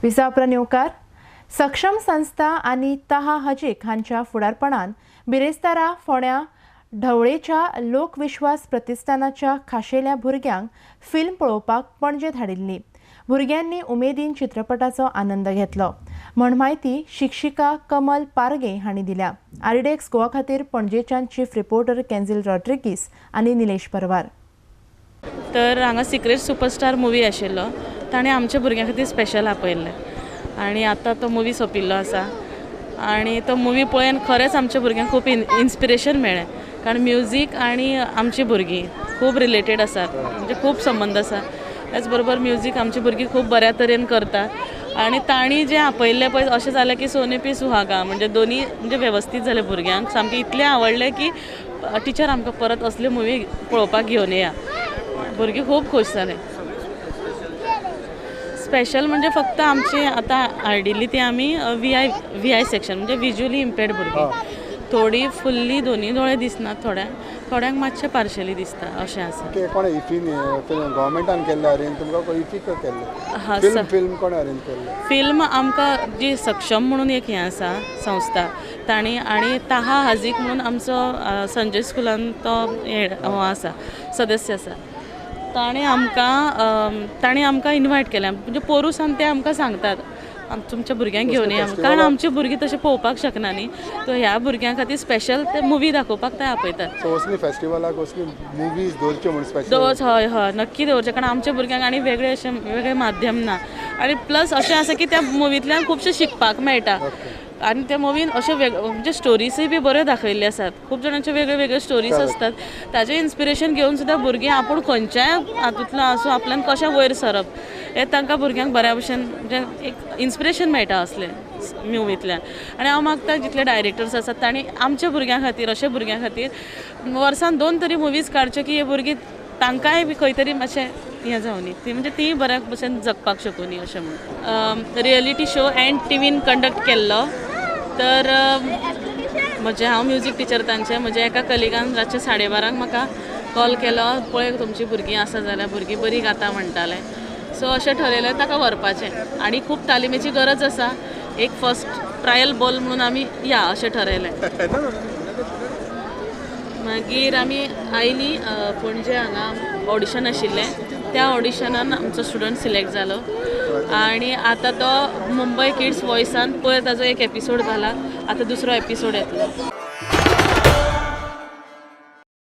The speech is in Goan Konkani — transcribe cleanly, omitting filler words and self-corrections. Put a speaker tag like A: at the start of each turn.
A: विसावप्रा नेवकार सक्षम संस्था आनी ताहा हजीक हांच्या फुडारपणान बिरेस्तारा फोंड्या ढवळेच्या लोकविश्वास प्रतिष्ठानाच्या खाशेल्या भुरग्यांक फिल्म पळोवपाक पणजे धाडिल्ली. भुरग्यांनी उमेदीन चित्रपटाचो आनंद घेतलो म्हण म्हायती शिक्षिका कमल पारगे हांणी दिल्या. आरडीएक्स गोवा खातीर पणजेच्यान चीफ रिपोर्टर केन्झील रॉड्रिगीस आनी निलेश परवार.
B: तर हांगा सिक्रेट सुपरस्टार मुवी आशिल्लो, ताणें आमच्या भुरग्यां खातीर स्पेशल आपयल्लें आनी आतां तो मुवी सोंपिल्लो आसा आनी तो मुवी पळोवन खरेंच आमच्या भुरग्यांक खूब इन्स्पिरेशन मेळ्ळें, कारण म्युजीक आनी आमची भुरगीं खूब रिलेटेड आसात, म्हणजे खूब संबंद आसा. त्याच बरोबर म्युजीक आमची भुरगीं खूब बऱ्या तरेन करता आनी तांणी जें आपयल्लें पळय अशें जालें की सोने पे सुहागा, म्हणजे दोनी म्हणजे वेवस्थीत जालें. भुरग्यांक सामकें इतलें आवडलें की टिचर आमकां परत असल्यो मुवी पळोवपाक घेवन येया. भुरगीं खूब खूश जालें. स्पेशल म्हणजे फक्त आमची आतां हाडिल्ली ती आमी व्ही I section, म्हणजे विज्युअली इम्पेर्ड भुरगीं, थोडी फुल्ली दोनी दोळे दिसनात, थोड्यांक थोड्यांक मातशें पार्शली दिसता अशें आसा.
C: कोणें इफीन गव्हर्मेंटान केल्लें अरेंज तुमकां इफी केल्लें? फिल्म कोणें अरेंज केल्लें?
B: फिल्म आमकां जी सक्षम म्हणून एक हें आसा संस्था तांणी आनी ताहा हाजीक म्हणून आमचो संजय स्कुलान तो हो आसा सदस्य आसा, ताणें आमकां इनवायट केलें. म्हणजे पोरूं सावन ते आमकां सांगतात तुमच्या भुरग्यांक घेवन या, कारण आमची भुरगीं तशें पळोवपाक शकना न्ही, सो ह्या भुरग्यां खातीर स्पेशल ते मुवी दाखोवपाक ते आपयतात. हय हय नक्की दवरचें, कारण आमच्या भुरग्यांक आनी वेगळे अशें वेगळें माध्यम ना आनी प्लस अशें आसा की त्या मुवींतल्यान खुबशें शिकपाक मेळटा आनी त्या मुवीन अशे म्हणजे स्टोरीजय बी बऱ्यो दाखयल्ल्यो आसात, खूब जाणांच्यो वेगळ्यो वेगळ्यो स्टोरीज आसतात, ताजें इन्स्पिरेशन घेवन सुद्दां भुरगीं आपूण खंयच्याय हातूंतलो आसूं आपल्यान कशें वयर सरप हें तांकां भुरग्यांक बऱ्या भशेन म्हणजे एक इन्स्पिरेशन मेळटा असलें मुवींतल्यान. आनी हांव मागता जितले डायरेक्टर्स आसात तांणी आमच्या भुरग्यां खातीर अशे भुरग्यां खातीर वर्सान 2 तरी मुवीज काडच्यो की हे भुरगीं तांकांय बी खंय तरी मातशें हें जावनी, ती म्हणजे ती बऱ्या भशेन जगपाक शकूनी अशें म्हणून. रियलिटी शो एंड टिवीन कंडक्ट केल्लो, तर म्हजें हांव म्युजीक टिचर तांचें, म्हज्या एका कलिगान रातचे 12:30 म्हाका कॉल केलो, पळय तुमची भुरगीं आसा जाल्यार भुरगीं बरीं गाता म्हणटालें. सो अशें ठरयलें ताका व्हरपाचें आनी खूब तालिमेची गरज आसा, एक फर्स्ट ट्रायल बॉल म्हणून आमी या अशें ठरयलें. मागीर आमी आयलीं पणजे, हांगा ऑडिशन आशिल्लें, त्या ऑडिशनान आमचो स्टुडंट सिलेक्ट जालो आनी आतां तो मुंबय किड्स वॉयसान पयर ताजो एक एपिसोड जाला, आतां दुसरो एपिसोड येतलो.